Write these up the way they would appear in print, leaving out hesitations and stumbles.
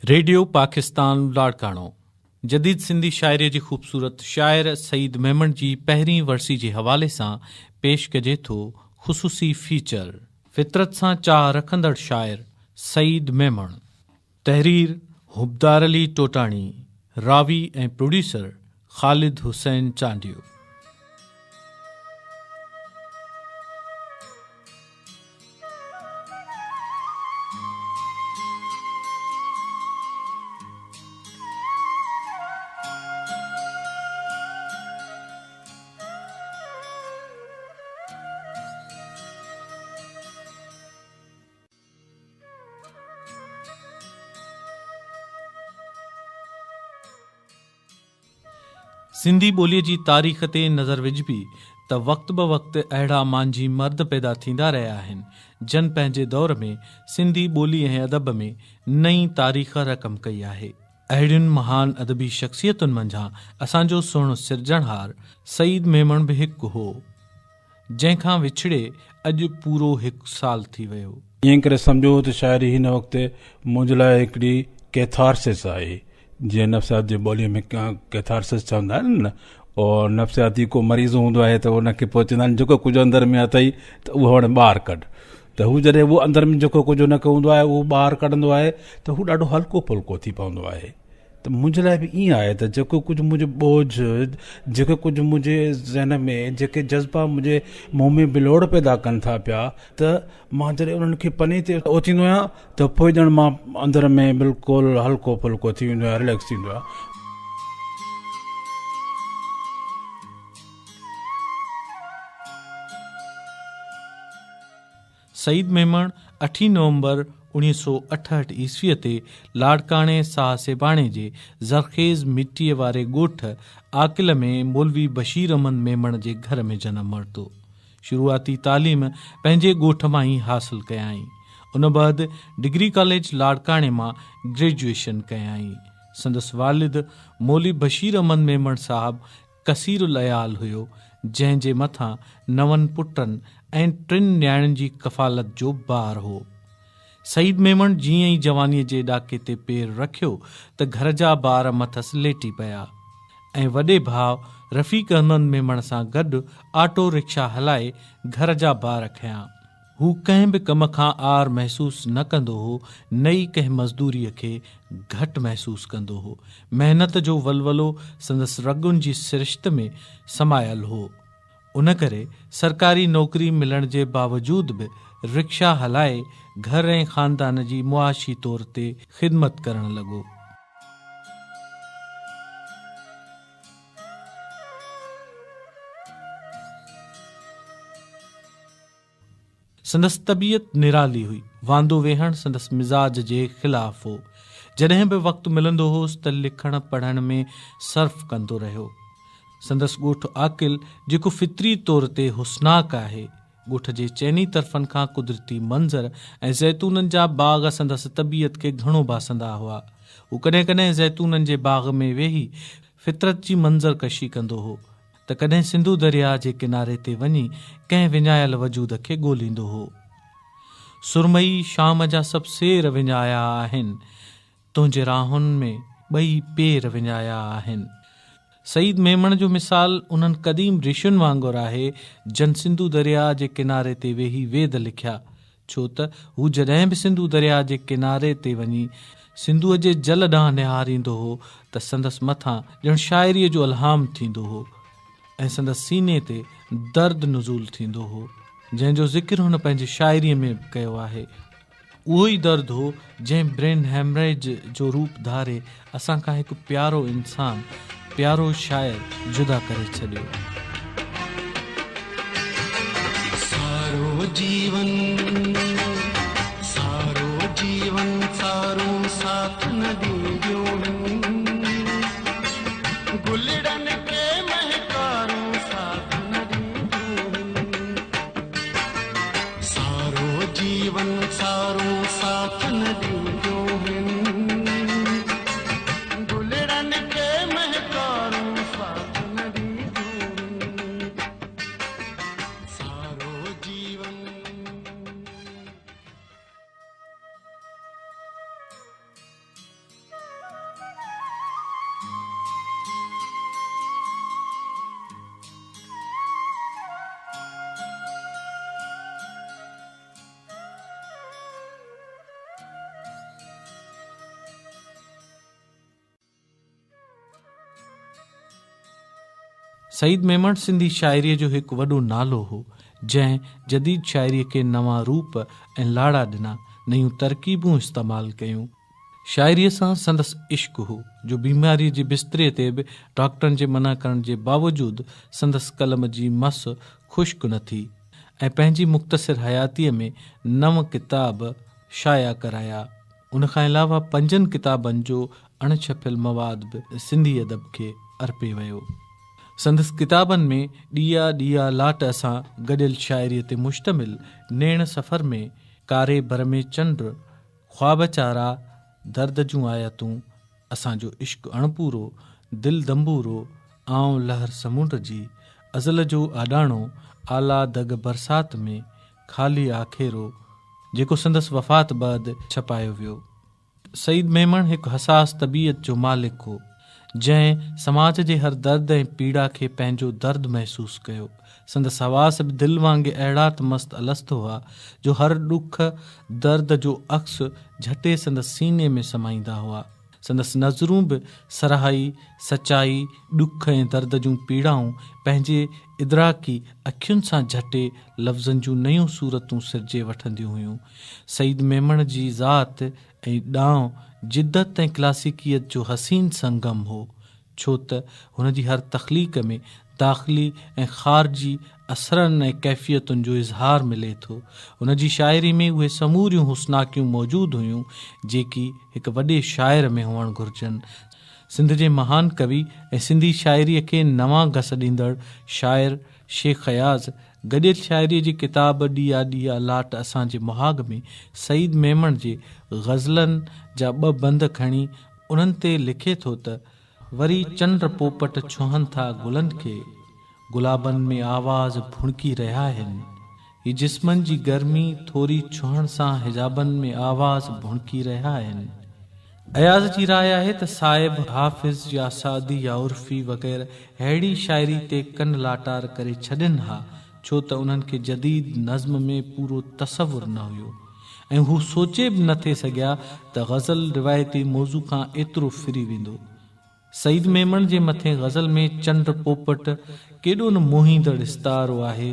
Radio Pakistan Larkana جديد سنڌي شاعريء جي خوبصورت شاعر سعيد ميمڻ جي پهرين ورسي جي حوالي سان پيش ڪجي ٿو خصوصي فيچر فطرت سان چاهه رکندڙ شاعر سعيد ميمڻ تحرير حبدار علي ٽوٽاڻي راوي ۽ پروڊيوسر خالد حسين چانڊيو. سنڌي ٻوليء جي تاريخ تي نظر وجهبي ته وقت به وقت اهڙا مانجهي مرد پيدا ٿيندا رهيا آهن، جن پنهنجي دور ۾ سنڌي ٻولي ۽ ادب ۾ نئين تاريخ رقم ڪئي آهي. اهڙين مهان ادبي شخصيتن منجهان اسان جو سهڻو سرجڻهار سعيد ميمڻ به هڪ هو. جنهن کان وڇڙي اڄ پورو هڪ سال ٿي ويو. ائين ڪري سمجهو ته شاعري هن وقت منهنجي لاء هڪڙي ڪيٿارسس آهي. جيئن نفسيات جي ٻوليء ۾ ڪيٿارسس چوندا آهن نه، اهو نفسياتي ڪو مريض هوندو آهي ته ان کي پوء چوندا آهن جيڪو ڪجهه اندر ۾ اٿئي ته اهو هاڻي ٻاهر ڪڍ. ته هو جڏهن اهو اندر ۾ جيڪو ڪجهه هن کي هوندو آهي اهو ٻاهر ڪڍندو آهي ته هو ڏاڍو هلڪو ڦلڪو ٿي پوندو آهي. ته منهنجي لاء به ائين آهي ته جيڪو ڪجهه منهنجو ٻوجهه، جيڪو ڪجهه منهنجي ذهن ۾ جيڪي جذبا منهنجي منهن ۾ بلوڙ پيدا ڪن ٿا پيا ته مان جڏهن انهن کي پني تي اوتيندو آهيان ته پوء ڄڻ مان اندر ۾ بلڪل هلڪو ڦلڪو ٿي ويندو آهيان رليڪس ٿيندو آهيان. سعيد ميمڻ اٺين نومبر اوڻيهه سؤ اٺهٺ عيسويء تي لاڙڪاڻي ساهه سيباڻي جي زرخيز مٽيء واري ڳوٺ عاقل ۾ مولوي بشير احمد ميمڻ جي گهر ۾ جنم ورتو. شروعاتي تعليم پنهنجي ڳوٺ مان ئي حاصل ڪيائين. ان بعد ڊگري ڪاليج لاڙڪاڻي مان گريجوئيشن ڪيائين. سندس والد مولوي بشير احمد ميمڻ صاحب ڪثير العيال هيو، جنهن جي مٿان نون پٽن ۽ ٽن نياڻين جي ڪفالت جو بار هو. سعيد ميمڻ جيئن ئي جوانيء جي ڏاڪي تي پير رکيو ته گهر جا بار مٿس ليٽي پيا ۽ وڏي ڀاء رفيق احمد ميمڻ سان گڏ آٽو رڪشا هلائي گهر جا بار کنيا. هو ڪنهن به ڪم کان عار محسوس نه ڪندو هو، نه ئي ڪنهن مزدوريء کي گهٽ محسوس ڪندو هو. محنت جو ولولو سندس رڳن جي سرشت ۾ سمايل هو. ان ڪري سرڪاري نوڪري ملڻ جي باوجود به رڪشا هلائي گهر ۽ خاندان جي معاشي طور تي خدمت ڪرڻ لڳو. سندس طبيعت نرالي هئي. واندو ويهڻ سندس مزاج جي خلاف هو. جڏهن به وقت ملندو هوس ته لکڻ پڙهڻ ۾ صرف ڪندو رهيو. سندس ڳوٺ عاقل جيڪو فطري طور تي حسناڪ آهي. ڳوٺ جي چئني طرفن کان قدرتي منظر ۽ زيتونن جا باغ سندس طبيعت کي گهڻو ڀاسندا هئا. هو ڪڏهن ڪڏهن زيتونن جي باغ ۾ ويهي فطرت جي منظر ڪشي ڪندو هو. ته ڪڏهن سنڌو درياهه جي ڪناري تي وڃي ڪنهن وڃايل وجود کي ڳوليندو هو. سرمئي شام جا سڀ سير وڃايا آهن، تنهنجي راهن ۾ ٻئي پير وڃايا آهن. سعيد ميمڻ جو مثال انهن قديم رشين وانگر آهي، جن سنڌو درياهه جي ڪناري تي ويهي ويد لکيا، ڇو ته هو جڏهن به سنڌو درياهه جي ڪناري تي وڃي سنڌوء جي جل ڏانهن نهاريندو هو ته سندس مٿان ڄڻ شاعريء جو الهام ٿيندو هو ۽ سندس سيني تي درد نزول ٿيندو هو، جنهن جو ذڪر هن پنهنجي شاعريء ۾ به ڪيو آهي. اهو ئي درد هو جنهن برين هيمريج جو روپ ڌاري اسان کان هڪ پيارو انسان، پيارو شاعر جدا ڪري ڇڏيو. سارو جيون سارو جيون سارو ساٿ نه ڏينديون هن گلڙن کي مهڪارون ساٿ نه ڏينديون هن سارو جيون سارو ساٿ نه ڏينديون هن گلڙن کي مهڪارون ساٿ نه ڏينديون هن سارو جيون. سعيد ميمڻ سنڌي شاعريء جو هڪ وڏو نالو هو، جنهن جديد شاعريء کي نوان روپ ۽ لاڙا ڏنا، نيون ترڪيبون استعمال ڪيون. شاعريء سان سندس عشق هو، جو بيماريء جي بستري تي به ڊاڪٽرن جي منع ڪرڻ جي باوجود سندس قلم جي مس خشڪ نه ٿي ۽ پنهنجي مختصر حياتيء ۾ نو ڪتاب شايع ڪرايا. ان کان علاوه پنجن ڪتابن جو اڻ ڇپيل مواد به سنڌي ادب کي ارپي ويو. سندس ڪتابن ۾ ڏيئا ڏيئا لاٽ اسان گڏيل شاعريء تي مشتمل نيڻ سفر ۾، ڪاري بر ۾ چنڊ، خواب چارا، درد جون آيتون، اسان جو عشق اڻپورو، دل دنبورو، آئون لهر سمونڊ جي، ازل جو آڏاڻو، آلا دڳ برسات ۾، خالي آکيرو، جيڪو سندس وفات بعد ڇپايو ويو. سعيد ميمڻ هڪ حساس طبيعت جو مالڪ هو، جنهن سماج جي هر درد ۽ پيڙا کي پنهنجو درد محسوس ڪيو. سندس حواس به دل وانگي اهڙا ته مست الست هئا، جو هر ڏک درد جو عڪس جهٽي سندس سيني ۾ سمائيندا هئا. سندس نظرون به سرهائي، سچائي، ڏک ۽ درد جون پيڙائون پنهنجي ادراڪي اکين سان جهٽي لفظن جون نيون صورتون سرجي وٺنديون هيون. سعيد ميمڻ جي ذات ۽ ڏانء جدت ۽ ڪلاسيڪيت جو حسين سنگم هو، ڇو ته هن جي هر تخليق ۾ داخلي ۽ خارجي اثرن ۽ ڪيفيتن جو اظهار ملي ٿو. هن جي شاعري ۾ اهي سموريون حسناڪيون موجود هيون، جيڪي هڪ وڏي شاعر ۾ هئڻ گهرجن. سنڌ جي مهان ڪوي ۽ سنڌي شاعريء کي نوان گس ڏيندڙ شاعر شيخ اياز گڏيل شاعريء جي ڪتاب ڏيئا ڏيئا لاٽ اسان جي مهاڳ ۾ سعيد ميمڻ جي غزلن جا ٻه بند کڻي انهن تي لکي ٿو ته. وري چنڊ پوپٽ ڇهن ٿا گلن کي، گلابن ۾ آواز ڀڻڪي رهيا هن. هي جسمن جي گرمي ٿوري ڇهڻ سان حجابن ۾ آواز ڀڻڪي رهيا آهن. اياز جي راء آهي ته صائب، حافظ يا سعدي يا عرفي وغيره ههڙي شاعري تي ڪن لاٽار ڪري ڇڏين ها ڇو ته انهن کي جديد نظم ۾ پورو تصور نه هيو ۽ هو سوچي به نه ٿي سگهيا ته غزل روايتي موضوع کان ايترو ڦري ويندو. سعيد ميمڻ جي مٿين غزل ۾ چنڊ پوپٽ ڪيڏو نه موهيندڙ استعارو آهي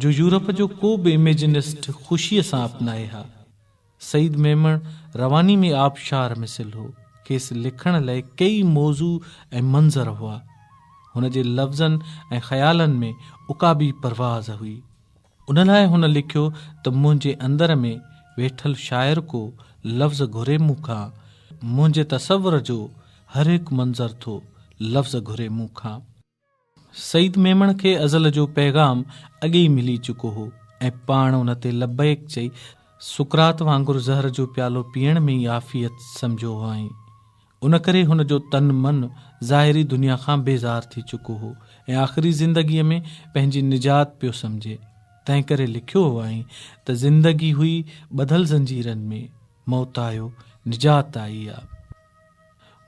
جو يورپ جو ڪو به اميجنسٽ خوشيء سان اپنائي ها. سعيد ميمڻ رواني ۾ آبشار مثل هو. کيس لکڻ لئه ڪيئي موضوع ۽ منظر هئا. هن جي لفظن ۽ خيالن ۾ عقابي پرواز هئي. ان لاء هن لکيو ته منهنجي اندر ۾ ويٺل شاعر ڪو لفظ گهري مون کان، منهنجي تصور جو هر هڪ منظر ٿو لفظ گهري مون کان. سعيد ميمڻ کي ازل جو پيغام اڳي ئي ملي چڪو هو ۽ پاڻ ان تي لبيڪ چئي سقراط وانگر زهر جو پيالو پيئڻ ۾ ئي عافيت سمجهيو هئائين. ان ڪري هن جو تن من ظاهري دنيا کان بيزار ٿي چڪو هو ۽ آخري زندگيء ۾ پنهنجي نجات پيو سمجهي. تنهنڪري لکيو هئائين ته زندگي هئي ٻڌل زنجيرن ۾، موت آيو، نجات آئي آ.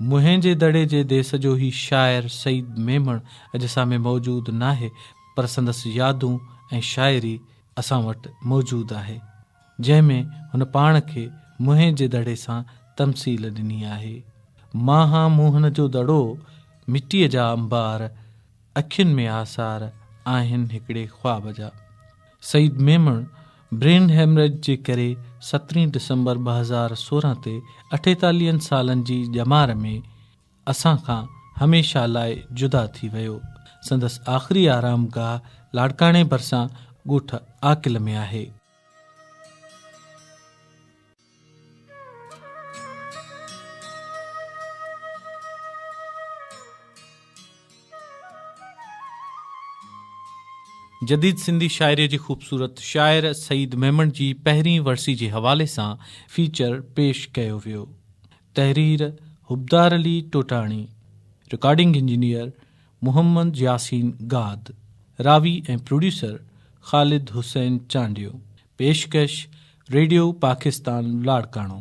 موهين جي دڙي جي ديس جو هي شاعر سعيد ميمڻ اڄ اسان ۾ موجود ناهي پر سندس يادون ۽ شاعري اسان وٽ موجود آهي. جنهن ۾ هن پاڻ کي موهين جي دڙي سان تمثيل ڏني آهي. مان هان موهن جو دڙو، مٽيء جا انبار، اکين ۾ آثار، آهن هڪڙي خواب جا. سعيد ميمڻ برين هيمريج جي ڪري سترهين ڊسمبر 2016 تي اٺيتاليهن سالن جي ڄمار ۾ اسان کان هميشه لاء جدا ٿي ويو. سندس آخري آرامگاهه لاڙڪاڻي ڀرسان ڳوٺ عاقل ۾ آهي. جديد سنڌي شاعريء جي خوبصورت شاعر سعيد ميمڻ جي پهرين ورسي جي حوالي سان فيچر پيش ڪيو ويو. تحرير، حبدار علي ٽوٽاڻي، رڪارڊنگ انجنيئر، محمد ياسين گاد، راوي ۽ پروڊيوسر، خالد حسين چانڊيو، پيشڪش، ريڊيو پاڪستان لاڙڪاڻو.